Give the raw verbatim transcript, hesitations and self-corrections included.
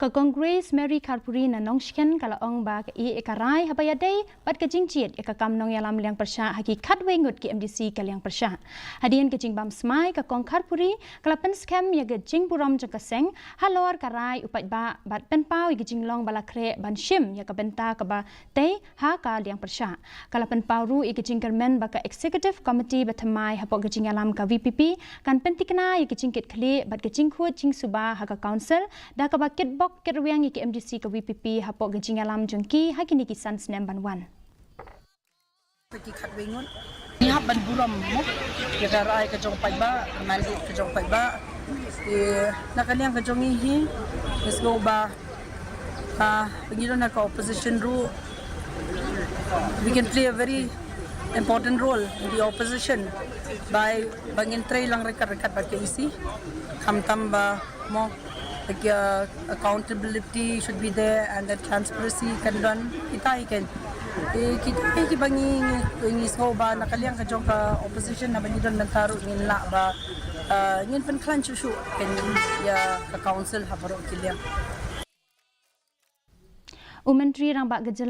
Ka Kong Grace Mary Kharpuri na Nongshken ka la ong ba ka ïeh ïa ka rai haba ïadei bad ka jingjied ïa ka kam nongïalam liang pyrshah ha ki khatwei ngut ki M D C ka liang pyrshah. Hadien ka jingbam smai, ka Kong Kharpuri ka la pynskhem ïa ka jingburom jong ka seng halor ka rai u paidbah bad pynpaw ïa ka jinglong ba la khreh ban shim ïa ka bynta kaba tei ha ka liang pyrshah. Ka la pynpaw ruh ïa ka jingkyrmen ba ka Executive Committee ba thymmai hapoh ka jingïalam ka V P P kan pynthikna ïa ka jingkitkhlieh bad ka jingkhuid jingsuba ha ka Council da kaba kitbok kitrwiang ïa ka M D C ka V P P hapoh ka jingïalam jong ki ha kine ki san snem ban wan. Ki khatwei ngut. Ngi hap ban burom mo ïa ka rai ka jong paidbah, ka mandate ka jong paidbah. Te na ka liang ka jong ngi hi, ngi sngew ba, ah, ba ngi don ha ka opposition ruh, we can play a very important role in the opposition by ba ngin trei lang ryngkat ryngkat bad ka E C. Khamtam ba mo, like, uh, accountability should be there and then transparency kan don. Kita hi kan. Eh, kita hi kiba ngi, ngi, ngi sngew ba na ka liang ka jong ka opposition, naba ngi don mynta ruh ngin lah ba, uh, ngin pynkhlaiñ shuh shuh kan ïa ka Council ha baroh ki liang. U Myntri Rangbah ka jylla